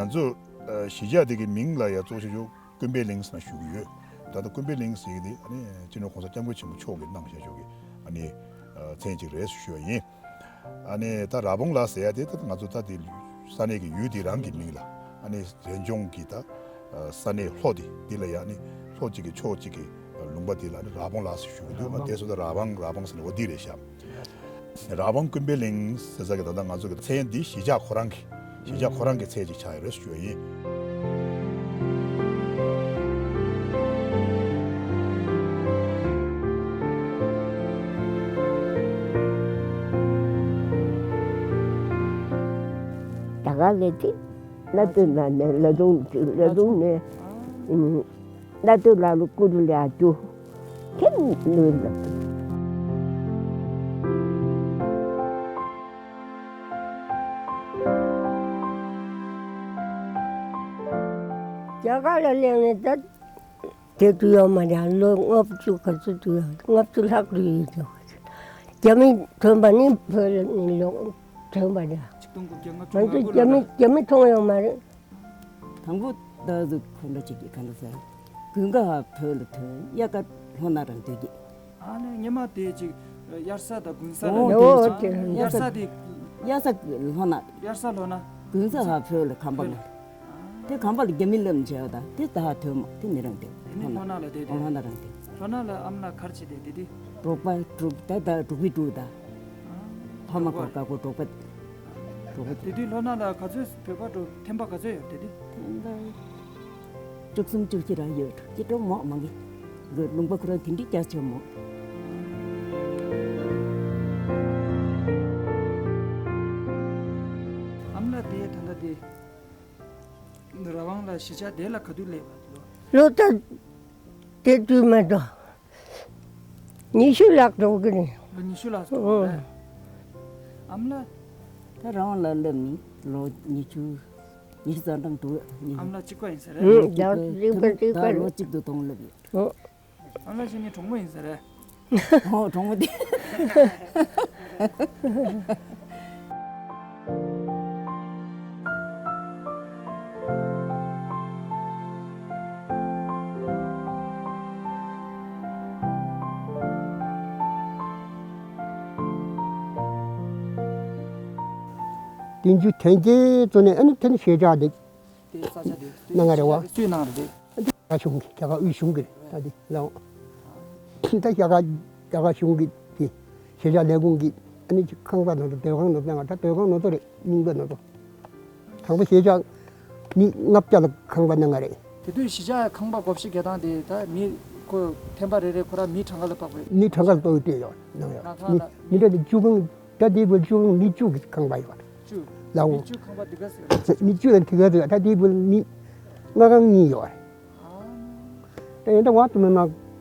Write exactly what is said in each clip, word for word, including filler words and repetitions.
ང་ཚོ་ཨ་གཞིས་ཆགས་དེ་གི་མིང་ལ་ཡ་གཙོ་ཆེ་ཤོས་ཀུན་དཔལ་གླིང་ཟེར་ན་ཞུ་གི་ཡོད། ད་ལྟ་ཀུན་དཔལ་གླིང་ཟེར་གི་དེ་ཨ་ནི་སྤྱི་ནོར་༸གོང་ས་༸སྐྱབས་མགོན་ཆེན་པོ་མཆོག་གིས་གནང་བཞག་ཆོག་གི་ཨ་ནི་ཨ་མཚན་ཅིག་རེད་ཞུ་བ་ཡིན། ཨ་ནི་ད་ར་བོང་ལ་ཟེར་ཡ་དེ་ད་ང་ཚོ་ད་དེ་ས་གནས་ཀྱི་ཡུལ་དེ་རང་གི་མིང་ལ་ཨ་ནི་རས་ཆུང་གི་ད་ས་གནས་ལྷོ་དེ་དེ་ལ་ཡ་ཨ་ནི་ལྷོ་གཅིག་གི་ཕྱོགས་གཅིག་གི་ལུང་པ་དེ་ལ་ཨ་ནི་ར་བོང་ལ་ཟེར་ཞུ་གི་འདུག་དེ་སོ་ད་ར་བང་ར་བང་ཟེར་ནས་འོ་དེ་རེད་ཤག་ར་བང་ཀུན་དཔལ་གླིང་ཟེར་ས་གི་ད་ལྟ་ང་ཚོ་གི་མཚན་འདི་གཞིས་ཆགས་ཁོ་རང་གི་གཞིས་ཆགས་ཁོ་རང་གི་མཚན་ཅིག་ཆགས་ཡོད་རེད་ཞུ་བ་ཡིན། ད་ག་ལས་དེ་ལ་དོན་ན་ནས་ལ་དུང་ལ་དུང་ནས་ལ་དོན་ལ་ལུ་ཀུ་རུ་ལ་རྒྱུ། ཁྱེད་ལུས་ལ། རྒྱ་གར་ལ་སླེབས་ནས་ད་དེ་དུས་ཡོད་མ་རེད། ལོ་ལྔ་བཅུ་ག་ཚོད་དུས་ཡོད། ལྔ་བཅུ་ལྷག་དུས་ཡོད་ཀྱང་། རྒྱ་མི་ཐོན་པ་ནི་བོད་ལ་ནི་ལོ་ཐོན་པ་རེད། ང་ཚོ་རྒྱ་མི་རྒྱ་མི་མཐོང་ཡོད་མ་རེད། དང་པོ་ད་གཟུགས་ཁོང་ཁྲོ་ཅིག་གིས་ག་འདྲ་ཟེར། དགུན་ཁ་བོད་ལ་ཐོན། དབྱར་ཁ་ལྷོ་ནག་རང་སྡོད་ཀྱི། ཨ་ནི་སྔོན་མ་དེ་ཅིག་དབྱར་ས་དང་དགུན་ས་ལ་ཨོ་ཡོད་ཀྱི། དབྱར་ས་དེ་དབྱར་ས་ལྷོ་ནག་དབྱར་ས་ལྷོ་ནག་དགུན་ས་ཧ་བོད་ལ་ཁམས་པ་ལ། དེ་ཁམས་པ་ལ་རྒྱ་མི་སླེབས་ནས་བྱས་པ་དང་དེ་ད་ཧ་ཐོན་མ་དེ་མི་རང་སྡོད། དེ་ནི་ལྷོ་ནག་ལ་བསྡད་དེ། ལྷོ་ནག་རང་སྡོད། ལྷོ་ནག་ལ་ཨ་མ་ལགས་ག་རེ་བྱེད་དེ་དེ་དེ། འབྲོག་པ་འབྲོག་ད་ད་འབྲོག་པའི་འབྲོག་ད། ཕ་མ་ཁོ་དགའ་ཁོ་འབྲོག་པ། འབྲོག་པ། དེ་དུས་ལྷོ་ནག་ལ་ག་ཚོད་བོད་པ་འགྲོ་ཐེམ་པ་ག་ཚོད་ཡོད་དེ་དུས། ཐེམ་པ་བཅུ་གསུམ་བཅུ་བཞི་རང་ཡོད། ཅི་འགྲོ་མོག་མང་གི། ལུང་པ་ཁོ་རང་དེ་འདྲི་རྒྱ་ཆེ་མོག་ཨ་མ་ལགས་དེ་ད་ལྟ་དེ་ར་བང་ལ་གཞིས་ཆགས་དེ་ལ་ག་དུས་སླེབས་པ་ལོ། ལོ་ད་དེ་དུས་མ་གཏོགས། ཉི་ཤུ་ལྷག་འགྲོ་གི་རེད། ལོ་ཉི་ཤུ་ལྷག་འགྲོ་གི་རེད། ཨ་མ་ལགས། ད་རང་ལ་སླེབས་ནི་ལོ་ཉི་ཤུ། ཉི་ཤུ་རྩ་གྲངས་འདུག་ཉི་ཤུ། ཨ་མ་ལགས་གཅིག་པ་ཡིན་ས་རེད། ཨུ་ད་གཅིག་པ་གཅིག་པ་ད་རེད། ལོ་གཅིག་ཏུ་གཏོང་སླེབས་ཡོད། ཨུ། ཨ་མ་ལགས་ཁྱེད་གཉིས་གྲོགས་མོ་ཡིན་ས་རེད། ཨོ་གྲོགས་མོ་དེ། བསྟན་ཆོས་ཐོན་སྐྱེད་བཙུགས་ནས་ཨ་ནི་དེ་ནི་གཞིས་ཆགས་འདི་དེ་ས་ཆ་དེ་གནང་ག་རེད་བ། སུས་གནང་རེད་དེ། རྒྱ་གར་གཞུང་གིས་རྒྱ་གར་དབུས་གཞུང་གིས་ད་འདི་ལའོ། ད་རྒྱ་གར་རྒྱ་གར་གཞུང་གིས་དེ་གཞིས་ཆགས་ལས་ཁུངས་ཀྱིས་ཨ་ནི་ཁང་པ་ནང་དུ་སྡོད་ཁང་ནང་དུ་གནང་བ། ད་སྡོད་ཁང་ནང་དུ་རེད། རྙིང་པ་ནང་དུ། དང་པོ་གཞིས་ཆགས་མི་ལྔ་བརྒྱ་ལ་ཁང་པ་གནང་བ་རེད། དེ་དུས་གཞིས་ཆགས་ཁང་པ་བགོ་བཤའ་རྒྱག་སྟངས་དེ་ད་མི་ཁོ་ཐེམ་པ་རེ་རེ་ཁོ་རང་མི་གྲངས་ཀ་ལ་དཔག་པའི། མི་གྲངས་ཀ་ལ་དཔག་པའི་སྤྲད་ཡོད་གནང་ཡོད། ང་ཚང་མི་ལ་མི་འདྲ་དེ་བཅུ་ཁང་། ད་དེའི་བུ་བཅུ་ཁང་མི་བཅུ་གི་ཁང་པ་ཡོད་རེད། བཅུ། ལའོ། མི་བཅུ་ཁང་པ་འདི་ག་ཟེར་རེད། མི་བཅུ་ལ་འདི་ག་ཟེར། ད་དེའི་བུ་མི་ལྔ་ཁང་གཉིས་ཡོད་རེད། ཨ། ད་ཡིན་ད་ཝང་དུ་མི་མ་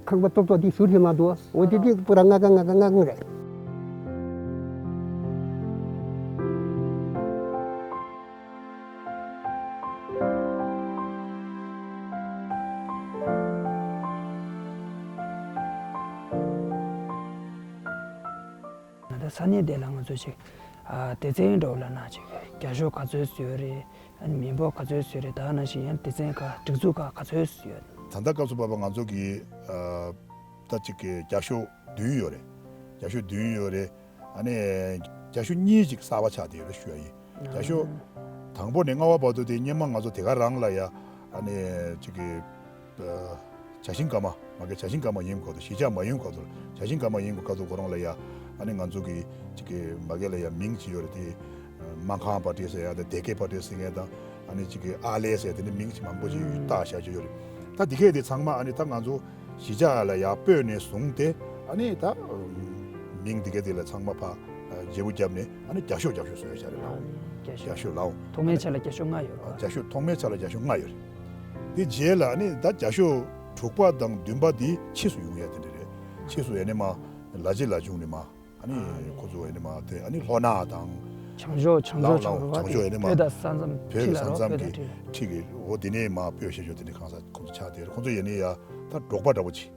ཁང་པ་ཏོག་ཏོག་དེ་ཟུར་དེ་མ་འདུག་འོ་དེ་དེ་པུ་ར་ལྔ་ཁང་ལྔ་ཁང་ལྔ་ཁང་རེད། ད་ལྟ་ས་གནས་དེ་ལ་ང་ཚོས་ཅིག་ཨ་སྡེ་ཚན་འདྲ་བོ་ལབ་ན་ཅིག་རྒྱ་ཤོག་ག་ཚོད་ཡོད་རེད། ཨ་ནི་མི་འབོར་ག་ཚོད་ཡོད་རེད། ད་ནང་བཞིན་ཡང་སྡེ་ཚན་ཁག་སྒྲིག་འཛུགས་ཁག་ག་ཚོད་ཡོད། ད་ལྟ་སྐབས་སུ་བབས་པ་ང་ཚོ་གི་ཨ་ད་ཅིག་གི་རྒྱ་ཤོག་བདུན་ཡོད་རེད། རྒྱ་ཤོག་བདུན་ཡོད་རེད། ཨ་ནི་རྒྱ་ཤོག་གཉིས་ཅིག་གསར་པ་ཆགས་བསྡད་ཡོད་རེད་ཞུ་ཡ་ཡིན། རྒྱ་ཤོག་དང་པོ་ནས་ལྔ་པ་བར་དུ་དེ་སྔོན་མ་ང་ཚོ་དེ་ག་རང་ལ་ཡ་ཨ་ནི་ཅིག་གི་ཨ་བྱ་ཤིང་ཀརྨ་མ་གི་བྱ་ཤིང་ཀརྨ་ཡིན་གོ་དོ། གཞིས་ཆགས་མ་ཡིན་གོ་དོ། བྱ་ཤིང་ཀརྨ་ཡིན་གོ་ག་དོ་ཁོ་རང་ལ་ཡ་ཨ་ནི་ང་ཚོ་གི་ཅིག་གི་མ་གི་ལ་ཡ་མིང་ཅིག་ཡོད་རེད་དེ། སྨར་ཁམས་པ་ཏྲེ་ཟེར་ཡ་དང་སྡེ་དགེ་པ་ཏྲེ་ཟེར་མཁན་དང་ཨ་ནི་ཅིག་གི་ཨ་ལེ་ཟེར་དེ་ནི་མིང་ཅིག་མང་པོ་ཅིག་བཏགས་བཞག་ཅིག་ཡོད་རེད། ད་དེ་གས་དེ་ཚང་མ་ཨ་ནི་ད་ང་ཚོ་གཞིས་ཆགས་ལ་ཡར་སྤོས་ནས་བཟུང་སྟེ་ཨ་ནི་ད་མིང་དེ་གས་དེ་ལ་ཚང་མ་ཕ་བརྗེ་པོ་བརྒྱབ་ནས་ཨ་ནི་རྒྱ་ཤོག་རྒྱ་ཤོག་བཟོས་བཞག་རེད་ལགས། རྒྱ་ཤོག་རྒྱ་ཤོག་ལགས། ཐོག་མའི་ཆ་ལ་རྒྱ་ཤོག་ལྔ་ཡོད་རེད། རྒྱ་ཤོག་ཐོག་མའི་ཆ་ལ་རྒྱ་ཤོག་ལྔ་ཡོད་རེད། དེ་རྗེས་ལ་ཨ་ནི་ད་རྒྱ་ཤོག་དྲུག་པ་དང་བདུན་པ་དེ་ཕྱིས་སུ་ཡོང་ཡ་དེ་འདྲ་རེད། ཕྱིས་སུ་ཡ་ནི་མ་ལ་རྗེ་ལ་བྱུང་ནི་མ། ཨ་ནི་ཁོ་ཚོ་ཨ་ནི་མ་དེ་ཨ་ནི་ལྷོ་ནག་དང་བྱང་ཕྱོགས་བྱང་ཕྱོགས་ལའོ་ལའོ་བྱང་ཕྱོགས་ཨ་ནི་མ་བོད་དང་ས་མཚམས་བོད་ཀྱི་ས་མཚམས་ཀྱི་ཁྲིད་ཀྱི་འོ་དེ་ནས་མ་སྤོས་བཞག་ཆོག་དེ་ནི་གང་ཟག་ཁོ་ཚོ་ཆགས་དེ་ཁོ་ཚོ་ཡ་ནི་ཡ་ད་འབྲོག་པ་འདྲ་པོ་ཅིག་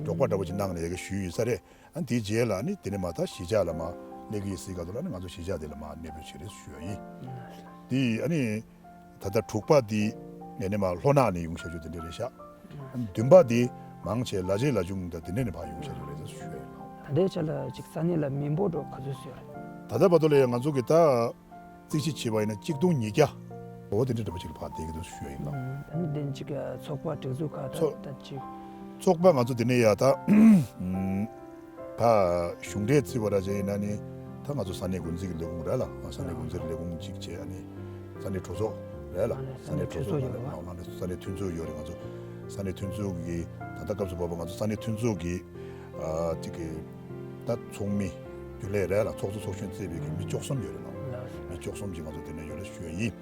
འབྲོག་པ་འདྲ་པོ་ཅིག་གནང་ནས་ཡ་གི་ཞུས་ཡོད་ས་རེད། ཨ་ནི་དེའི་རྗེས་ལ་ཨ་ནི་དེ་ནས་མ་ད་གཞིས་ཆགས་ལ་མ་སླེབས་ཀྱི་ཡིན་སྲིད་ག་དུ་ལ་ཨ་ནི་ང་ཚོ་གཞིས་ཆགས་དེ་ལ་མ་གནས་སྤོས་བྱེད་རེས་ཞུ་ཡ་ཡིན། དེ་ཨ་ནི་ ད་ལྟ་དྲུག་པ་འདི་ཡང་ནི་མ་ལྷོ་ནག་ནས་ཡོང་བཞག་རྒྱུ་དེ་འདྲ་རེད་ཤག་བདུན་པ་འདི་མང་ཆེ་ལ་ཆེ་ལ་ཆུང་དང་དེ་འདྲ་ནས་ཕར་ཡོང་བཞག་རྒྱུ་རེད་ཟེར་ཞུ་ཡ་ཡིན། ད་ལྟའི་ཆ་ལ་ཅིག་ས་གནས་ལ་མི་འབོར་འགྲོ་ག་ཚོད་ཡོད་རེད། ད་ལྟ་བར་དུ་ལ་ཡང་ང་ཚོ་གི་ད་རྩིས་གཞི་བྱས་པ་ཡིན་ན་གཅིག་སྟོང་ཉིས་བརྒྱ་འོ་དེ་འདྲ་འདྲ་པོ་ཅིག་ལ་ཕར་བསྡད་ཀྱི་འདུག་ཞུ་ཡ་ཡིན་ལགས། ཨ་ནི་དེ་ཅིག་ཚོགས་པ་སྒྲིག་འཛུགས་ཁག་ད་ཚོ་ད་ཅིག་ཚོགས་པ་ང་ཚོ་དེ་ནས་ཡ་ད་ད་གཞུང་འབྲེལ་བརྩི་བ་ར་ཅན་ཡིན་ན་ནི་ད་ང་ཚོ་ས་གནས་འགོ་འཛིན་གྱི་ལས་ཁུངས་རེད་ལ། ས་གནས་འགོ་འཛིན་ལས་ཁུངས་གཅིག་བྱས། ཨ་ནི་ས་གནས་གྲོས་ཚོགས་རེད་ལ། ཨ་ནི་ས་གནས་གྲོས་ཚོགས་ཡོད་རེད། ཨ་ནི་ས་གནས་མཐུན་ཚོགས་ཡོད་རེད། ང་ཚོ་ས་གནས་མཐུན་ཚོགས་ཀྱི་ད་ལྟ་སྐབས་སུ་བབས་པ་ང་ཚོ་ས་གནས་མཐུན་ཚོགས་ཀྱི་ཨ་ཅིག་གི་ད་ཚོགས་མི་རྒྱུན་ལས་རེད་ལ། ཚོགས་གཙོ་ཚོགས་གཞོན་བརྩིས་པའི་གི་མི་བཅུ་གསུམ་ཡོད་རེད་ལ། མི་བཅུ་གསུམ་ཅིག་ང་ཚོ་དེ་ནས་ཡོད་རེད་ཞུ་ཡ་ཡིན།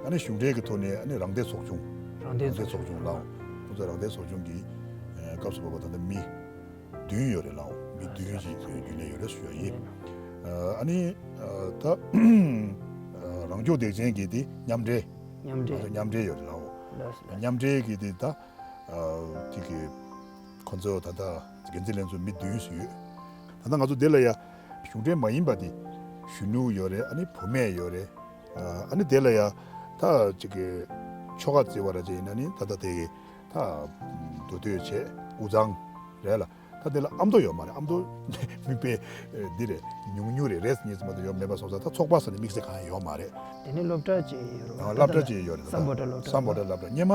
ཨ་ནི་གཞུང་འབྲེལ་གྱི་ཐོག་ནས་ཨ་ནི་རང་བདེན་ཚོགས་ཆུང་། རང་བདེན་ཚོགས་ཆུང་ལའོ། ཁོང་ཚོ་རང་བདེན་ཚོགས་ཆུང་གི་ཨ་སྐབས་སུ་བབས་པ་ད་ལྟ་མི་བདུན་ཡོད་རེད་ལའོ། མི་བདུན་ཅིག་རྒྱུན་ལས་ཡོད་རེད་ཞུ་ཡ་ཡིན། ཨ་ནི་ཨ་ད་ཨ་རང་སྐྱོང་སྡེ་ཚན་གྱི་དེ་མཉམ་འབྲེལ། མཉམ་འབྲེལ། ང་ཚོ་མཉམ་འབྲེལ་ཡོད་རེད་ལའོ། ལགས་སོ། མཉམ་འབྲེལ་གྱི་དེ་ད་ཨ་དེ་གི་ཁོང་ཚོ་ད་ལྟ་འགན་འཛིན་ལྷན་ཚོགས་མི་བདུན་ཞིག་ཡོད། ད་ལྟ་ང་ཚོ་འདི་ལ་ཡ་གཞུང་འབྲེལ་མ་ཡིན་པ་དེ་གཞོན་ནུ་ཡོད་རེད། ཨ་ནི་བུད་མེད་ཡོད་རེད། ཨ་ནི་དེ་ལ་ཡ་ད་ཅིག་གི་ཆོལ་ཁ་བརྩི་བ་ར་ཅན་ཡིན་ན་ནི་ད་ལྟ་དེ་གི་ད་མདོ་སྟོད་བྱས་དབུས་གཙང་རེད་ལ། ད་དེ་ལ་ཨ་མདོ་ཡོད་མ་རེད། ཨ་མདོ་མིན་པའི་འདི་རེད། ཉུང་ཉུང་རེད། རེས་གཉིས་ཙམ་མ་གཏོགས་ཡོད་མེད་པ་སོང་ཙང་ད་ཚོགས་པ་ཟེར་ནས་དམིགས་བསལ་གང་ཡང་ཡོད་མ་རེད། དེ་ནས་སློབ་གྲྭ་ཅིག་ཡོད་རེད། ཨ་སློབ་གྲྭ་ཅིག་ཡོད་རེད། སམ་བྷོ་ཊ་སློབ་གྲྭ། སམ་བྷོ་ཊ་སློབ་གྲྭ་སྔོན་མ་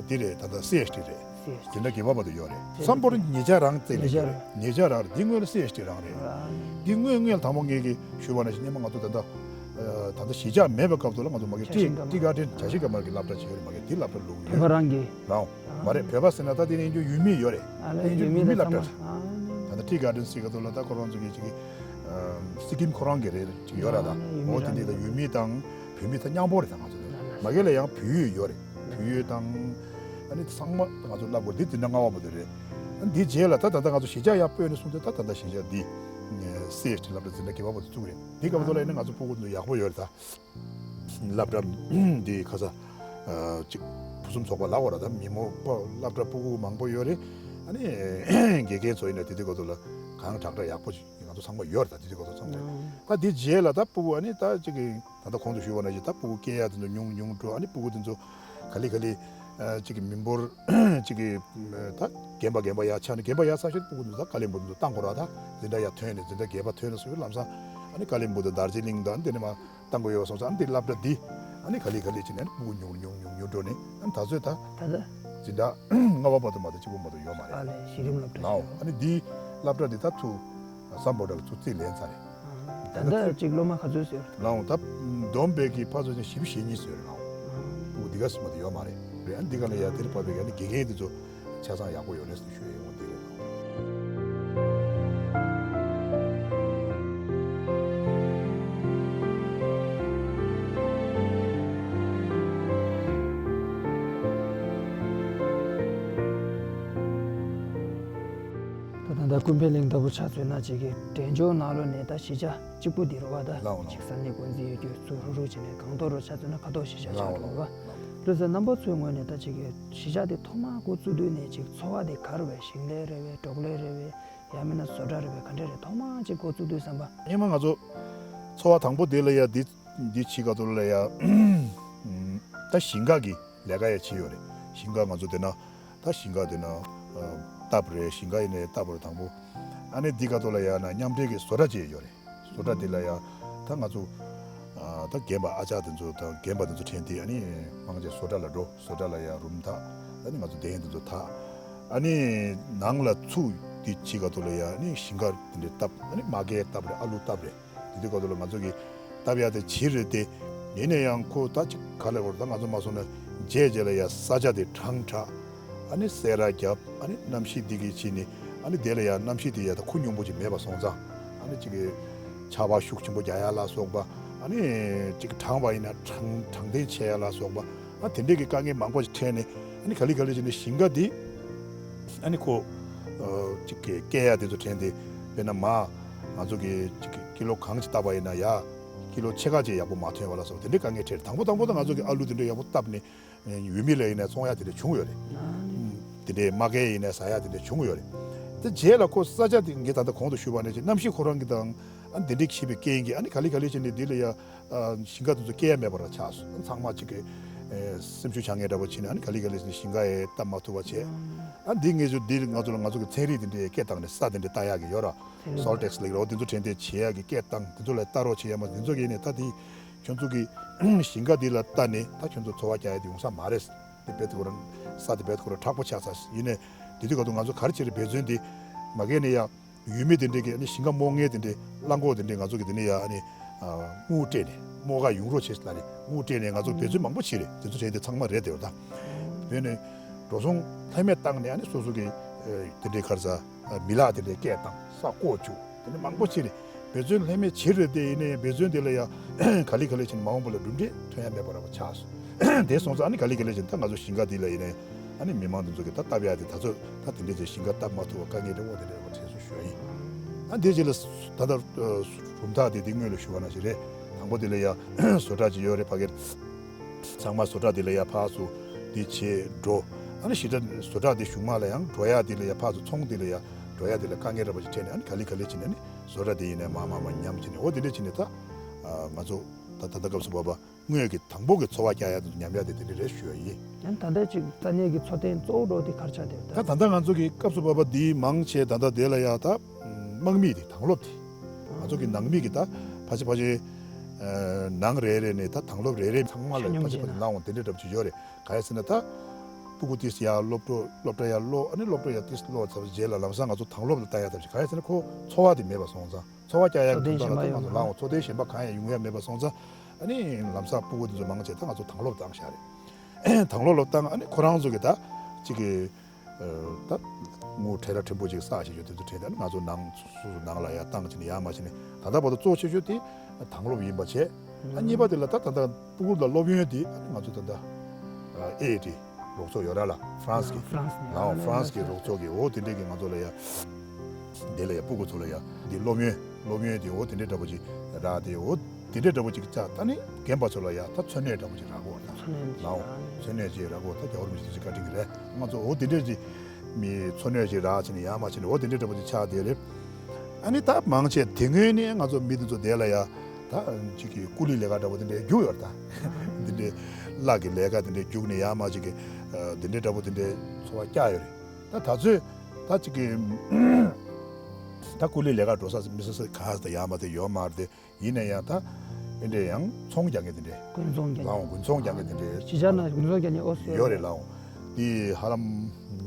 འདི་རེད། ད་ལྟ་སི་ཨེཆ་ཌི་རེད། སི་ཨེཆ་ཌི། འཛིན་གྲྭ་བརྒྱད་པ་བར་དུ་ཡོད་རེད། སམ་བྷོ་ཊ་ཉེ་ཆར་རང་བཙུགས་ལས་ཀྱི་རེད། ཉེ་ཆར་རང་རེད། འདི་སྔོན་ལ་སི་ཨེཆ་ཌི་རང་རེད། འདི་སྔོན་སྔོན་ལ་དང་པོ་ངེད་ཀྱིས་ཞུས་པ་ནང་བཞིན་སྔོན་མ་ང་ཚོ་ད་ལྟ་ད་ལྟ་གཞིས་ཆགས་མེད་པའི་སྐབས་དུ་ལ་ང་ཚོ་མ་གི་ཊི་ཊི་གྷར་ཌེན་བྱ་བཞིན་ཀ་མར་གྱི་སློབ་གྲྭ་ཅིག་ཡོད་རེད། མ་གི་འདི་སློབ་གྲྭ་ལུག་ཡོད། བོད་པ་རང་གི་རང་མ་རེད། བོད་པ་ཟེར་ན་ད་དེ་ནས་ཡོད་ཡུལ་མི་ཡོད་རེད། ཨ་ལས་ཡུལ་མི་ཡུལ་མི་ལ་ཚང་མ། ད་ལྟ་ཊི་གྷར་ཌེན་ཟེར་ག་དུ་ལ་ད་ཁོ་རང་ཚོ་གི་ཅིག་གི་སི་ཀིམ་ཁོ་རང་གི་རེད། ཅིག་ཡོད་ར། ད་འོ་དེ་འདི་ད་ཡུལ་མི་དང་བོད་མི་ད་མཉམ་པོ་རེད། ད་ང་ཚོ་ད་མ་གི་ལ་ཡང་བོད་ཡིག་ཡོད་རེད། བོད་ཡིག་དང་ཨ་ནི་ཚང་མ་ང་ཚོ་བསླབ་དགོས། འདི་འཛིན་གྲྭ་ལྔ་པ་བར་དུ་རེད། ཨ་འདི་རྗེས་ལ་ད་ད་ལྟ་ང་ཚོ་གཞིས་ཆགས་ཡར་སྤོས་ནས་སོང་ཙང་ད་ད་ལྟ་གཞིས་ཆགས་འདི་སི་ཨེཆ་ཌི་སློབ་གྲྭ་འཛིན་གྲྭ་བརྒྱད་པ་བར་དུ་བཙུགས་རེད། འདི་སྐབས་དུ་ལ་ཡིན་ན་ང་ཚོ་སྤུ་གུ་ཚོ་ཡག་པོ་ཡོད་རེད། ད་སློབ་གྲྭ་འདི་ཁ་ས་ཅིག་ཕུན་སུམ་ཚོགས་པ་ལབ་དགོས་ར། ད་མི་མང་པོ་སློབ་གྲྭ་སྤུ་གུ་མང་པོ་ཡོད་རེད། ཨ་ནི་དགེ་རྒན་ཚོ་ཡིན་ན་དེ་དུས་སྐབས་དུ་ལ་གང་དྲག་དྲག་ཡག་པོ་ཅིག་ང་ཚོ་ཚང་མ་ཡོད་རེད། ད་དེ་དུས་སྐབས་དུ་ཚང་མ་ད་འདི་རྗེས་ལ་ད་སྤུ་གུ་ཨ་ནི་ད་ཅིག་གི་ད་ལྟ་གོང་དུ་ཞུས་པ་ནང་བཞིན་ད་སྤུ་གུ་སྐྱེ་ཡ་དེ་ཚོ་ཉུང་ཉུང་འགྲོ། ཨ་ནི་སྤུ་གུ་དེ་ཚོ་ག་ལེ་ག་ལེ་ཨ་ཅིག་གི་མི་འབོར་ཅིག་གི་ད་རྒན་པ་རྒན་པ་ཡར་ཆགས་ནས་རྒན་པ་ཡར་ཚར་ཤོར་སྤུ་གུ་དེ་ཚོ་ད་དཀའ་ལས་འབོར་དེ་ཚོ་བཏང་དགོས་ར། ད་འཛིན་གྲྭ་ཡར་ཐོན་ནས་འཛིན་གྲྭ་བརྒྱད་པ་ཐོན་ནས་སུ་ལམ་སང་ཨ་ནི་ཀ་ལིམ་པོང་དང་དར་ཇི་ལིང་དང་དེ་ནས་མར་བཏང་དགོས་ཡོད་སོང་ཙང་། ཨ་ནི་དེ་སློབ་གྲྭ་འདི་ཨ་ནི་ག་ལེ་ག་ལེ་བྱས་ནས་ཨ་ནི་སྤུ་གུ་ཉུང་ཉུང་ཉུང་ཉུང་འགྲོ་ནས་ཨ་ནི་ད་གཟོད་ད་ད་ལྟ་འཛིན་གྲྭ་ལྔ་པ་བར་དུ་མ་གཏོགས་གཅིག་པོ་མ་གཏོགས་ཡོད་མ་རེད། ཨ་ལས་གཞི་རིམ་སློབ་གྲྭ་ལའོ། ཞིག་ཨ་ནི་འདི་སློབ་གྲྭ་འདི་ད་ཚུར་སམ་བྷོ་ཊ་ལ་ཚུར་རྩིས་ལེན་ཚར་རེད། ད་ལྟ་གཅིག་སློབ་མ་ག་ཚོད་ཟེར། ལའོ་ད་བསྡོམས་པས་ཀྱི་ཕར་ཚུར་ནས་བཞི་བཅུ་ཞེ་གཉིས་ཟེར་རེད་ལའོ། སྤུ་གུ་འདི་ག་ཟེར་མ་གཏོགས་ཡོད་མ་རེད། རེད། ཨ་ནི་འདི་ག་ལ་ཡ་དེར་བབས་པའི་ཨ་ནི་དགེ་རྒན་འདི་ཚོ་ཆ་ཚང་ཡག་པོ་ཡོད་རེད་ཟེར་ཞུ་ཡ་ཡོང་འདི་རེད། ད་ད་ལྟ་ཀུན་ཕན་གླིང་ལྟ་བུ་ཆ་མཚོན་ན་ཅིག་གི་འབྲས་ལྗོངས་ནང་ལོགས་ནས་ད་གཞིས་ཆགས་གཅིག་པུ་འདི་རུ་བ་ད་ལའོ་ལའོ། ཅིག་ས་གནས་འགོ་འཛིན་ཡོད་རྒྱུ་ཚུར་རུ་རུ་བྱས་ནས་གང་ཐོག་རུ་ཆ་མཚོན་ན་ཁ་ཐོག་གཞིས་ཆགས་ཆགས་ལའོ་རུ་བ། ལའོ་ལའོ། ལོ་ཙཱ་རྣམ་པ་ཚོའི་ངོས་ནས་ད་ཅིག་གི་གཞིས་ཆགས་དེ་ཐོག་མར་འགོ་བཙུགས་དུས་ནས་ཅིག་འཚོ་བ་དེ་ག་རེ་རེད། ཞིང་ལས་རེད་པས། འབྲོག་ལས་རེད་པས། ཡང་མིན་ན་བཟོ་གྲྭ་རེད་པས། ག་འདྲ་རེད། ཐོག་མར་ཅིག་འགོ་བཙུགས་དུས་ཙམ་པ། སྔོན་མ་ང་ཚོ་འཚོ་བ་དང་པོ་དེ་ལ་ཡ་འདི་འདི་བྱེད་ག་དུས་ལ་ཡ་ད་ཞིང་ཁ་གི་ལས་ཀ་ཡ་བྱེད་ཡོད་རེད། ཞིང་ཁ་ང་ཚོ་དེ་ན་ད་ཞིང་ཁ་དེ་ན་ཨ་བཏབ་རེད། ཞིང་ཁ་ཡིན་ནའི་བཏབ་རེད་དང་པོ། ཨ་ནི་འདི་ག་དུས་ལ་ཡ་ན་མཉམ་འབྲེལ་གྱི་བཟོ་གྲྭ་བྱས་ཡོད་རེད། བཟོ་གྲྭ་འདི་ལ་ཡ་ད་ང་ཚོ་ཨ་ད་རྒན་པ་ཨ་ཅག་དེ་ཚོ་དང་རྒན་པ་དེ་ཚོ་ཁྲིད་དེ་ཨ་ནི་མང་ཆེ་བཟོ་གྲྭ་ལ་འགྲོ། བཟོ་གྲྭ་ལ་ཡ་རུམ་འཐག་ཨ་ནི་ང་ཚོ་འདེམས་དེ་ཚོ་འཐག་ཨ་ནི་ནང་ལ་ཚུར་འདི་བྱེད་ག་དུས་ལ་ཡ་ཨ་ནི་ཞིང་ཁ་དེ་འདྲ་བཏབ། ཨ་ནི་མ་ཀའི་བཏབ་རེད། ཨ་ལུ་བཏབ་རེད། དེ་དུས་སྐབས་དུ་ལ་ང་ཚོ་གིས་བཏབ་ཡ་དེ་བྱེད་རེད་དེ། ཡིན་ན་ཡང་ཁོ་ད་ཅིག་ག་ལ་བར་ད་ང་ཚོ་མ་སོང་ན་རྗེས་རྗེས་ལ་ཡ་ས་ཆ་དེ་གྲང་དྲགས། ཨ་ནི་སེ་ར་བརྒྱབ། ཨ་ནི་གནམ་གཤིས་འདི་གི་ཕྱིན་ནས་ཨ་ནི་དེ་ལ་ཡ་གནམ་གཤིས་དེ་ཡ་ད་ཁུ་སྙོམས་པོ་ཅིག་མེད་པ་སོང་ཙང་། ཨ་ནི་ཅིག་གི་ཆར་པ་ཤུགས་ཆེན་པོ་རྒྱག་ཡ་ལ་སོགས་པ། ཨ་ནི་ཅིག་གྲང་བ་ཡིན་ན་གྲང་གྲང་དལ་ཆེ་ཡ་ལ་སོགས་པ། ཨ་དེ་འདྲས་ཀྱི་དཀའ་ངལ་མང་པོ་ཞིག་འཕྲད་ནས། ཨ་ནི་ག་ལེ་ག་ལེ་བྱས་ནས་ཞིང་ཁ་འདི་ཨ་ནི་ཁོ་ཨ་ཅིག་གི་སྐྱེ་ཡ་དེ་ཚོ་དྲན་ཏེ། དཔེར་ན་མ་ང་ཚོ་གི་ཅིག་གི་ཀི་ལོ་གང་ཅིག་བཏབ་པ་ཡིན་ན་ཡ་ཀི་ལོ་ཕྱེད་ཀ་ཅིག་ཡག་པོ་མ་ཐོན་པ་ལ་སོགས་དེ་འདྲའི་དཀའ་ངལ་འཕྲད། དང་པོ་དང་པོ་ད་ང་ཚོ་གི་ཨ་ལུ་དེ་འདྲ་ཡག་པོ་བཏབ་ནས་ཡུལ་མི་ལ་ཡིན་ན་བཙོང་ཡ་དེ་འདྲ་བྱུང་ཡོད་རེད། དེ་འདྲའི་མ་ཀའི་ཡིན་ན་ཟ་ཡ་དེ་འདྲ་བྱུང་ཡོད་རེད། དེ་རྗེས་ལ་ཁོ་ས་ཆ་དེ་ངས་ད་ལྟ་གོང་དུ་ཞུས་པ་ནང་བཞིན་གནམ་གཤིས་ཁོ་རང་གི་དང་། ཨ་འདི་འདྲའི་ཤི་བའི་རྐྱེན་གྱིས་ཨ་ནི་ག་ལེ་ག་ལེ་བྱས་ནས་འདི་ལ་ཡ་ཨ་ཞིང་ཁ་དེ་ཚོ་སྐྱེ་ཡ་མེད་པ་ར་ཆགས་སོང་། ཚང་མ་གཅིག་གི་ཨེ་སེམས་ཤུགས་ཆག་ངེས་འདྲ་པོ་བྱས་ནས་ཨ་ནི་ག་ལེ་ག་ལེ་བྱས་ནས་ཞིང་ཁ་ཡ་བཏབ་མ་ཐུབ་པ་བྱས། ཨ་འདི་ངེས་ཅུ་འདི་ང་ཚོ་ལ་ང་ཚོ་གི་ཚན་རིག་དེ་འདྲའི་སྐད་བཏང་ནས་ས་དེ་འདྲའི་ལྟ་ཡག་གི་ཡོད་ར། སོལ་ཊེག་ལེགས་ར་འོ་དེ་ཚོ་དྲན་དེ་བྱེད་ཡག་གི་སྐད་བཏང་དེ་ཚོ་ལ་ལྟ་རོགས་བྱེད་ཡ་མ་དེ་ཚོ་གི་ནས་ད་དེ་ཁྱོད་ཚོ་གི་ཞིང་ཁ་འདི་ལ་ལྟ་ནས་ད་ཁྱོད་ཚོ་འཚོ་བ་རྒྱག་ཡ་དེ་ཡོང་ས་མ་རེད། དེ་བེད་ཁོ་ར་ས་དེ་བེད་ཁོ་ར་དྲག་པོ་ཆགས་ཚར་ཡིན་ནས་དེ་དུས་ག་དུས་ང་ཚོ་ག་རེ་བྱེད་རེད། འབད་བརྩོན་དེ་མ་གས་ནས་ཡ། ཡུལ་མི་དེ་འདྲས་ཀྱི་ཨ་ནི་ཞིང་ཁ་རྨོ་མཁན་དེ་འདྲས་རླངས་འཁོར་དེ་འདྲས་ང་ཚོ་གི་དེ་ནས་ཡ་ཨ་ནི་ཨ་དངུལ་སྤྲད་ནས་རྨོ་ག་ཡོང་རོགས་བྱེད་ཟེར་ནས་དངུལ་སྤྲད་ནས་ང་ཚོ་འབད་བརྩོན་མང་པོ་བྱས་རེད། དེ་ཚོ་བྱས་ཏེ་ཚང་མ་རེད་དེ་བ་ད། བྱས་ནས་འགྲོ་སོང་ལྷད་མེད་བཏང་ནས་ཨ་ནི་སོ་སོ་གི་ཨ་དེ་འདྲས་ག་རེ་ཟ་མི་ལག་དེ་འདྲས་སྐད་བཏང་ས་བརྐོ་བཅུག་དེ་འདྲས་མང་པོ་བྱས་རེད། འབད་བརྩོན་ལྷད་མེད་བྱས་རེད་དེ་ཡིན་ནའི་འབད་བརྩོན་དེ་ལ་ཡ་ག་ལེ་ག་ལེ་བྱས་ནས་མ་འོངས་པ་ལ་གྲུབ་འབྲས་ཐོན་ཡ་མེད་པ་ར་བ་ཆགས་སོང་། དེ་སོང་ཙང་ཨ་ནི་ག་ལེ་ག་ལེ་བྱས་ནས་ད་ང་ཚོ་ཞིང་ཁ་དེ་ལ་ཡིན་ནའི་ཨ་ནི་མི་མང་དེ་ཚོ་གི་ད་བཏབ་ཡ་དེ་ད་ཚོད་ད་དེ་འདྲས་ཚོ་ཞིང་ཁ་བཏབ་མ་ཐུབ་པ་དཀའ་ངལ་འདྲ་བོ་དེ་འདྲ་བ་དྲན་སོང་ཞུ་ཡ་ཡིན། ཨ་འདི་རྗེས་ལ་ད་ལྟ་རུམ་ཐག་དེ་དེ་སྔོན་ལ་ཞུ་བ་ནང་བཞིན་རེད། དང་པོ་དེ་ལ་ཡ་བཟོ་གྲྭ་ཅིག་ཡོད་རེད། ཕ་གིར་ཚང་མ་བཟོ་གྲྭ་དེ་ལ་ཡ་ཕར་ཚུར་དེ་བྱེད་འགྲོ། ཨ་ནི་ཞི་ཁྲ་བཟོ་གྲྭ་དེ་གཞུང་མ་ལ་ཡང་འགྲོ་ཡ་དེ་ལ་ཡ་ཕར་ཚུར་ཚོང་དེ་ལ་ཡ་འགྲོ་ཡ་དེ་ལ་དཀའ་ངལ་འདྲ་པོ་ཅིག་འཕྲད་ནས་ཨ་ནི་ག་ལེ་ག་ལེ་བྱས་ནས་ཨ་ནི་བཟོ་གྲྭ་དེ་ཡིན་ནའི་མ་མ་མ་ཉམས་བྱས་ནས་འོ་དེ་འདྲ་བྱས་ནས་ད་ང་ཚོ་ད་ད་ལྟ་སྐབས་སུ་བབ་པ། དངོས་ཀྱི་དང་པོ་གི་འཚོ་བ་སྐྱེལ་ཡ་དང་ཉམས་ཡ་དེ་དེ་འདྲ་རེད་ཞུ་ཡ་ཡིན། ཡང་ད་ལྟ་ཅིག་ས་གནས་ཀྱི་འཚོ་རྟེན་གཙོ་བོ་འགྲོ་དེ་ག་རེ་ཆགས་བསྡད་ད་ད་ལྟ་ང་ཚོ་གི་སྐབས་སུ་བབ་པ་འདིའི་མང་ཆེ་ད་ལྟ་དེ་ལ་ཡ་ད་དམག་མི་དེ་དང་སློབ་དེ་ང་ཚོ་གི་ནང་མི་གི་ད་ཕལ་ཆེར་ཕལ་ཆེར་ནང་རེ་རེ་ནས་ད་དང་སློབ་རེ་རེ་ཚང་མ་ལ་ཕལ་ཆེར་ཕལ་ཆེར་ལངས་འོང་དེ་འདྲ་འདྲ་པོ་ཅིག་ཡོད་རེད། ག་རེ་ཟེར་ན་ད་སྤུ་གུ་དེ་ཡ་སློབ་གྲྭ་སློབ་གྲྭ་ཡ་སློབ་ཨ་ནི་སློབ་གྲྭ་ཡ་དེ་སློབ་ཚར་རྗེས་ལ་ལམ་སང་ང་ཚོ་དང་སློབ་ལ་བཏང་ཡ་ཐབས་ཤིག་ག་རེ་ཟེར་ན་ཁོ་འཚོ་བ་དེ་མེད་པ་སོང་ཙང་། འཚོ་བ་སྐྱེལ་ཡག་འཚོ་རྟེན་གཞན་པ་ཡོང་མ་ཡོང་། ལའང་འཚོ་རྟེན་གཞན་པ་གང་ཡང་ཡོང་ཡ་མེད་པ་སོང་ཙང་། ཨ་ནི་ལམ་སང་སྤུ་གུ་དེ་ཚོ་མང་ཆེ་ད་ང་ཚོ་དང་སློབ་བཏང་བཞག་རེད། དང་སློབ་ལ་བཏང་ཨ་ནི་ཁོ་རང་ཚོ་གི་ད་གཅིག་གི་ད་དངུལ་ཁྲལ་ལ་ཕྲན་བུ་ཅིག་བསགས་བྱེད་རྒྱུ་དེ་ཚོ་དྲན་ད་ང་ཚོ་ནང་སོ་སོ་ནང་ལ་ཡ་བཏང་བྱས་ནས་ཡར་མར་བྱས་ནས་ད་ལྟ་བར་དུ་གཙོ་ཆེ་ཤོས་དེ་དང་སློབ་ཡིན་པ་བྱས། ཨ་གཉིས་པ་དེ་ལ་ད་ད་ལྟ་སྤུ་གུ་ལ་སློབ་ཡོན་དེ་ང་ཚོ་ད་ལྟ་ཨེ་ཨེ་ཊི་རོགས་ཚོགས་ཡོད་ར་ལ་ཧྥ་རན་སི་གི་ཧྥ་རན་སི་ནས་ལའང་ཧྥ་རན་སི་གི་རོགས་ཚོགས་ཀྱི་འོ་དེ་འདྲས་ཀྱི་ང་ཚོ་ལ་ཡ་དེ་ལ་ཡ་སྤུ་གུ་ཚོ་ལ་ཡ་འདི་སློབ་ཡོན་སློབ་ཡོན་དེ་འོ་དེ་འདྲས་འདྲ་པོ་ཅིག་རག་དེ་འོ་དེ་འདྲས་འདྲ་པོ་ཅིག་ཅག་ད་ནི་རྒན་པ་ཚོ་ལ་ཡ་ད་འཚོ་གནས་འདྲ་པོ་ཅིག་རག་གོ་ད་འཚོ་གནས་ཅིག་ལའང་རག་ནས་འཚོ་གནས་ཅིག་རག་གོ་ད་རྒྱ་བོར་མི་ཅིག་བཀའ་དྲིན་གི་རེད། ང་ཚོ་འོ་དེ་འདྲས་ཅིག་མི་འཚོ་གནས་ཅིག་རག་ཅིག་ནི་ཡ་མ་ཅིག་ནི་འོ་དེ་འདྲས་འདྲ་པོ་ཅིག་ཆགས་དེ་རེད། ཨ་ནི་ད་མང་ཆེ་དེ་སྔོན་ནས་ང་ཚོ་མི་དེ་ཚོ་དེ་ལ་ཡ་ད་ཅིག་གི་ཀུ་ལི་ལས་ཀ་འདྲ་པོ་དེ་འདྲའི་རྒྱུགས་ཡོད་རེད་ད། དེ་འདྲའི་གླ་གི་ལས་ཀ་དེ་འདྲའི་རྒྱུགས་ནས་ཡ་མ་ཅིག་གི་དེ་འདྲའི་འདྲ་པོ་དེ་འདྲའི་འཚོ་བ་བསྐྱལ་ཡོད་རེད། ད་ད་ཚོད་ད་ཅིག་གི་ད་ཀུ་ལི་ལས་ཀ་འགྲོ་ས་མི་ས་ས་ག་ས་ད་ཡ་མ་དེ་ཡོད་མ་རེད་དེ། ཡིན་ན་ཡང་ད་དེ་འདྲའི་ཡང་ཚོང་རྒྱག་མཁན་དེ་འདྲའི་དགུན་ཚོང་རྒྱག་མཁན་ལའང་དགུན་ཚོང་རྒྱག་མཁན་དེ་འདྲའི་གཞིས་ཆགས་ནང་དགུན་ཚོང་རྒྱག་མཁན་ཨོ་སི་ཡོད་རེད་ལའང་། དེ་ཧ་ལམ་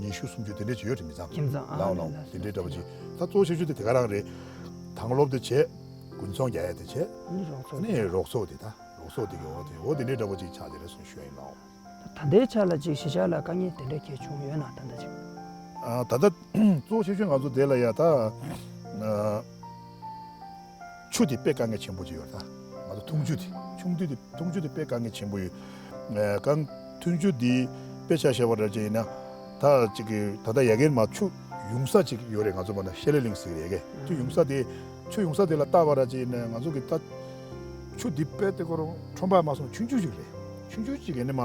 ཉི་ཤུ་སུམ་ཅུ་དེ་འདྲའི་ཅིག་ཡོད་རེད་མི་ཚང་ཁྱིམ་ཚང་ཨ་ལའང་ལའང་དེ་འདྲའི་འདྲ་པོ་ཅིག་ད་གཙོ་ཆེ་ཤོས་དེ་དེ་ག་རང་རེད། དང་སློབ་དེ་བྱས་དགུན་ཚོང་རྒྱག་ཡ་དེ་བྱས་ནི་རོགས་ཚོགས་ནི་རོགས་ཚོགས་དེ་ད་རོགས་ཚོགས་དེ་གི་འོ་དེ་འོ་དེ་འདྲའི་འདྲ་པོ་ཅིག་ཆགས་དེ་རེད་གསུངས་ཞུ་ཡ་ཡིན་ལའང་། ད་ལྟའི་ཆ་ལ་ཅིག་གཞིས་ཆགས་ལ་དཀའ་ངལ་དེ་འདྲ་གལ་བྱུང་ཡོད་ན་ད་ལྟ་ཅིག་ཨ་ད་ལྟ་གཙོ་ཆེ་ཤོས་ང་ཚོ་དེ་ལ་ཡ་ད་ཨ་ཆུ་དེ་དཔེ་དཀའ་ངལ་ཆེན་པོ་ཅིག་ཡོད་ད། ང་ཚོ་འཐུང་ཆུ་དེ་ཆུང་དུས་དེ་འཐུང་ཆུ་དེ་དཔེ་དཀའ་ངལ་ཆེན་པོ་ཡོད། ཨ་གང་འཐུང་ཆུ་དེ་དཔེ་ཆ་བཞག་པ་འདྲ་ཅིག་ཡིན་ན་ད་ཅིག་གི་ད་ལྟ་ཡ་གིར་མ་ཆུ་ཡོང་ས་ཅིག་ཡོད་རེད། ང་ཚོ་མ་ན་ཤེ་ལེ་གླིང་ཟེར་ཡ་གི་ཆུ་ཡོང་ས་དེ་ཆུ་ཡོང་ས་དེ་ལ་ལྟ་བ་འདྲ་ཅིག་ཡིན་ན་ང་ཚོ་གི་ད་ཆུ་དེ་དཔེ་དེ་ཁོ་རང་ཁྲོམ་པ་མ་སོང་ཆུང་ཆུང་ཅིག་རེད། ཆུང་ཆུང་གཅིག་གི་ནི་མ་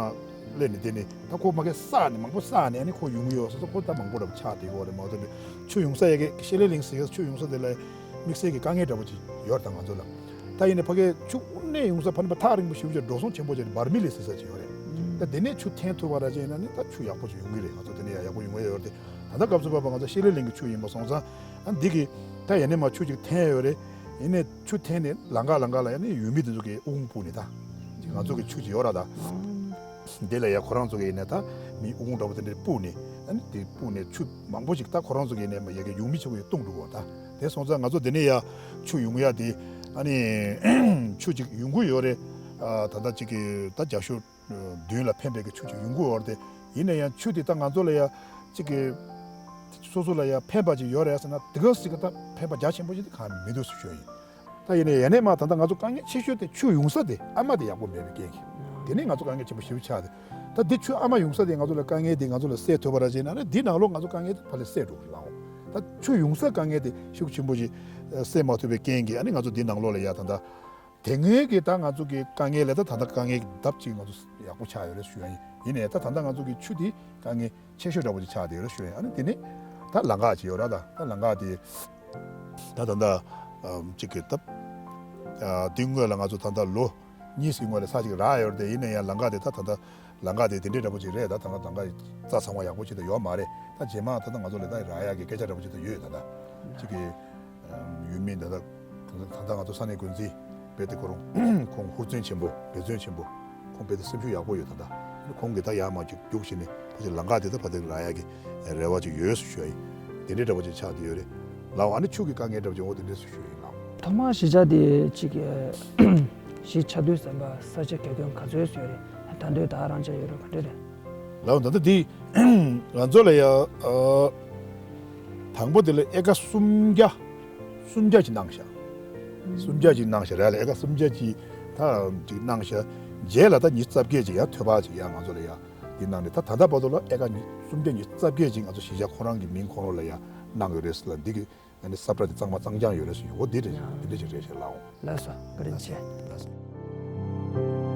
སླེབས་ནས་དེ་ནི་ད་ཁོ་མ་གི་བསགས་ནས་མང་པོ་བསགས་ནས་ཨ་ནི་ཁོ་ཡོང་གི་ཡོད་སོ་སོ་ཁོ་ད་མང་པོ་རབ་ཆགས་བསྡད་ཡོད་རེད། མ་གཏོགས་ནི་ཆུ་ཡོང་ས་ཡ་གི་ཤེ་ལེ་གླིང་ཟེར་ཡ་ཆུ་ཡོང་ས་དེ་ལ་དམིགས་བསལ་གྱི་དཀའ་ངལ་འདྲ་པོ་ཅིག་ཡོད་རེད་ད་ང་ཚོ་ལ། ད་ཡིན་ནའི་ཕ་གི་ཆུ་དངོས་གནས་ཡོང་ས་ཕ་ནི་མ་ཐག་རིང་པོ་ཞེ་པོ་ཅིག་འགྲོ་སོང་ཆེན་པོ་ཅིག་བར་མི་ལི་ཟེར་ས་ཅིག་ཡོད་རེད། ད་དེ་ནས་ཆུ་འཐེན་ཐུབ་པ་ར་ཅིག་ཡིན་ན་ནི་ད་ཆུ་ཡག་པོ་ཅིག་ཡོང་གི་རེད། ང་ཚོ་དེ་ནས་ཡ་ཡག་པོ་ཡོང་གི་ཡོད་རེད། ད་ལྟ་སྐབས་སུ་བབ་པ་ང་ཚོ་ཤེ་ལེ་གླིང་གི་ཆུ་ཡིན་པ་སོང་ཙང་ཨ་འདི་གི་ད་ཡ་ནས་མ་ཆུ་ཅིག་འཐེན་ཡོད་རེད། ཡིན་ནའི་ཆུ་འཐེན་ནས་ལམ་ཁ་ལམ་ཁ་ལ་ཡ་ནི་ཡུལ་མི་དེ་ཚོ་གི་ཨུ་ཁུང་སྤུག་ནས་ད། ང་ཚོ་གི་ཆུ་ཅིག་ཡོད་ར་ད། འདི་ལ་ཡ་ཁོ་རང་ཚོ་གི་ཡིན་ནའི་ད་མི་ཨུ་ཁུང་འདྲ་པོ་དེ་འདྲ་སྤུག་ནས་ཨ་ནི་དེ་སྤུག་ནས་ཆུ་མང་པོ་ཅིག་ད་ཁོ་རང་ཚོ་གི་ཡིན་ནའི་མ་ཡ་གི་ཡུལ་མི་ཆུ་གི་བཏུང་འགྲོ་གོ་ད། དེ་སོང་ཙང་ང་ཚོ་འདི་ནས་ཡ་ཆུ་ཡོང་ཡ་དེ་ཨ་ནི་ཆུ་ཅིག་ཡོང་གི་ཡོད་རེད། ད་ལྟ་ཅིག་གི་ད་རྒྱ་ཤོག་མདུན་ལ་ཕན་པའི་གི་ཆུ་ཅིག་ཡོང་གི་ཡོད་རེད་དེ། ཡིན་ན་ཡང་ཆུ་དེ་ད་ང་ཚོ་ལ་ཡ་གཅིག་གི་སོ་སོ་ལ་ཡ་ཕན་པ་ཅིག་ཡོད་རེད་ཟེར་ན་དེ་ག་ཟིག་ག་ད་ཕན་པ་རྒྱ་ཆེན་པོ་ཅིག་ད་གང་མི་འདུག་ཟེར་ཞུ་ཡ་ཡིན། ད་ཡིན་ན་ཡ་ནས་མ་ད་ལྟ་ང་ཚོ་དཀའ་ངལ་ཆེ་ཤོས་དེ་ཆུ་ཡོང་ས་དེ་ཨ་མ་དེ་ཡག་པོ་མེད་པའི་རྐྱེན་གྱིས་དེ་ནས་ང་ཚོ་དཀའ་ངལ་ཆེན་པོ་ཞེ་པོ་ཆགས་ཏེ། ད་འདི་ཆུ་ཨ་མ་ཡོང་ས་དེ་ང་ཚོ་ལ་དཀའ་ངལ་དེ་ང་ཚོ་ལ་སེལ་ཐུབ་པ་ར་བྱས་ན་ནི་འདི་ནང་ལོགས་ང་ཚོ་དཀའ་ངལ་དེ་ཕར་ལ་སེལ་འགྲོ་གི་རེད་ལའོ། ད་ཆུ་ཡོང་ས་དཀའ་ངལ་དེ་ཤུགས་ཆེན་པོ་ཞིག་སེལ་མ་ཐུབ་པའི་རྐྱེན་གྱིས་ཨ་ནི་ང་ཚོ་འདི་ནང་ལོགས་ལ་ཡ་ད་ལྟ། དེ་སྔོན་གྱི་ད་ང་ཚོ་གི་དཀའ་ངལ་ལས་ད་ད་ལྟ་དཀའ་ངལ་གྱི་ལྡབ་གཅིག་ང་ཚོ་ཡག་པོ་ཆགས་ཡོད་རེད་ཞུ་ཡ་ཡིན། ཡིན་ནའི་ད་ད་ལྟ་ང་ཚོ་གི་ཆུ་དེ་དཀའ་ངལ་ཆེ་ཤོས་འདྲ་པོ་ཅིག་ཆགས་བསྡད་ཡོད་རེད་ཞུ་ཡ་ཡིན། ཨ་ནི་དེ་ནས་ད་ལམ་ཁ་ཅིག་ཡོད་ར་ད་ད་ལམ་ཁ་དེ་ད་ད་ལྟ་ ཨམ་གཅིག་གི་སྟབས། ཨ་དེ་སྔོན་ལ་ང་ཚོ་ད་ལྟ་ལོ་གཉིས་ཀྱི་སྔོན་ལ་ས་གཅིག་རག་ཡོད་རེད་དེ། ཡིན་ན་ཡང་ལམ་ཁ་དེ་ད་ད་ལྟ་ལམ་ཁ་དེ་དེ་འདྲའི་འདྲ་པོ་ཅིག་རེད། ད་ད་ལྟ་ལམ་ཁ་རྩ་ཚང་བ་ཡག་པོ་ཅིག་ད་ཡོད་མ་རེད། ད་རྗེས་མ་ད་ལྟ་ང་ཚོ་ལ་ད་རག་ཡག་གི་སྐད་ཆ་འདྲ་པོ་ཅིག་ད་ཡོད། ད་ལྟ་གཅིག་གི་ཨམ་ཡུལ་མི་ད་ལྟ་ད་ལྟ་ང་ཚོ་ས་གནས་འགོ་འཛིན་རྦད་དེ་ཁོ་རང་ཁོང་ཧུར་བརྩོན་ཆེན་པོ་འབད་བརྩོན་ཆེན་པོ། ཁོང་དཔེ་དེ་སེམས་ཤུགས་ཡག་པོ་ཡོད། ད་ལྟ་ཁོང་གིས་ད་ཡར་མར་ཅིག་རྒྱུགས་བྱས་ནས་ཕལ་ཆེར་ལམ་ཁ་དེ་ད་ཕར་དེ་རག་ཡག་གི་རེ་བ་ཅིག་ཡོད་ཟེར་ཞུ་ཡ་ཡིན། དེ་འདྲའི་འདྲ་པོ་ཅིག་ཆགས་བསྡད་ཡོད་རེད་ལགས། ཨ་ནི་ཆུ་གི་དཀའ་ངལ་འདྲ་པོ་ཅིག་འོ་དེ་འདྲས་ཟེར་ཞུ་ཡ་ཡིན་ལགས། ཐོག་མར་གཞིས་ཆགས་དེ་ཅིག་གཞིས་ཆགས་དུས་ཙམ་པ་ས་ཆ་གྱ་སྟོན་ག་ཚོད་ཡོད་རེད། ད་དུང་ད་རང་ཅག་ཡོད་རེད་ག་འདྲ་རེད། ལགས། ད་ལྟ་དེ་ང་ཚོ་ལ་ཡ་ཨ་དང་པོ་དེ་ལ་ཨེ་ཀ་སུམ་བརྒྱ་སུམ་བརྒྱ་ཅིག་གནང་ཤག་སུམ་བརྒྱ་ཅིག་གནང་ཤག་རེད་ལ། ཨེ་ཀ་སུམ་བརྒྱ་ཅིག་ད་ཅིག་གནང་ཤག་རྗེས་ལ་ད་ཉི་ཤུ་རྩ་བརྒྱད་ཅིག་ཡང་ཐོལ་པ་ཅིག་ཡང་ང་ཚོ་ལ་ཡ་འདི་གནང་ནས། ད་ད་ལྟ་བར་དུ་ལ་ཨེ་ཀ་ཉི་སུམ་བརྒྱ་ཉི་ཤུ་རྩ་བརྒྱད་ཅིག་ང་ཚོ་གཞིས་ཆགས་ཁོ་རང་གི་མིང་ཁོ་རང་ལ་ཡ་གནང་ཡོད་རེད་ཟེར་ལ། འདི་གི་ཨ་ནི་ས་བཀྲ་དེ་གཙང་མ་གཙང་རྐྱང་ཡོད་རེད་ཟེར་ཡོད། འོ་འདི་རེད། འདི་འདྲ་ཅིག་རེད་ཤག་ལགས། ལགས་སོ། བཀའ་དྲིན་ཆེ། ལགས་སོ།